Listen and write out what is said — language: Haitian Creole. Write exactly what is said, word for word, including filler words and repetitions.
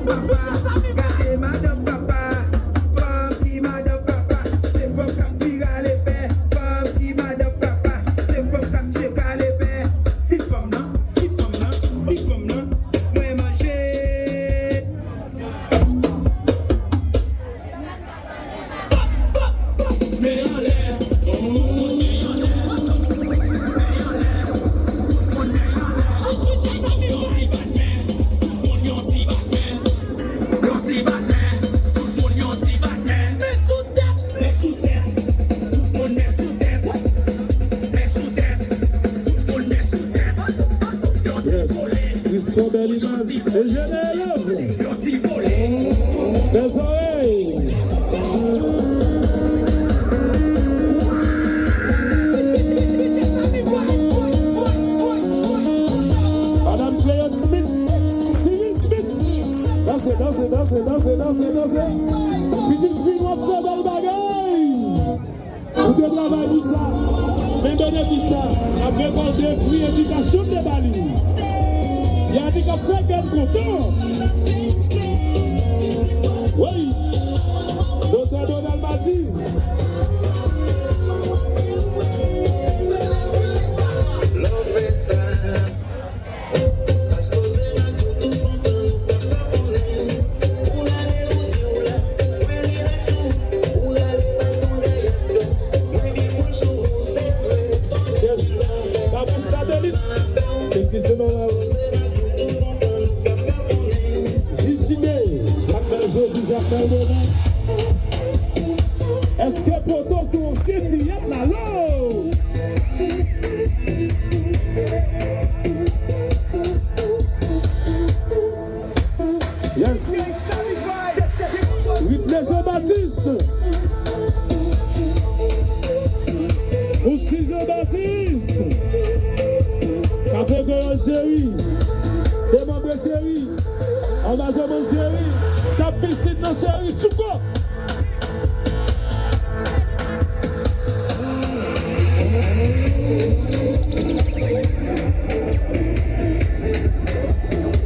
Papa, gade madanm papa. Fanm ki madanm papa, se fanm k ap vire ale pè. Fanm ki madanm papa, se fanm k ap tcheke ale pè. Ti fanm nan, ti fanm nan, ti fanm nan, mwen manje. Yes, Christian, bèl imaj. E Jenè Love. Fè zòrèy. Madanm Cléo Smith, Steven Smith. Danse, danse, danse. Pitit fi nou ap fè bèl bagay. Ou te travay pou sa. Men benefis la, n ap rekòlte fwi edikasyon n te ba li. Yannick ap fè kè n kontan. Wi. Doktè Donald Mati. Love sa. Yes. Papou Satelit. Epi se nòmal. Jijine, Jakmèl jodi, Jakmèl demen. Èske poto sou ansyen fiyèt la lo? Yes. Ritme Jean Baptiste. Osi Jean Baptiste. Kafe Kreyòl cheri. Demande cheri. Anvazoman cheri. Stop pisin nan cheri. Tchouko.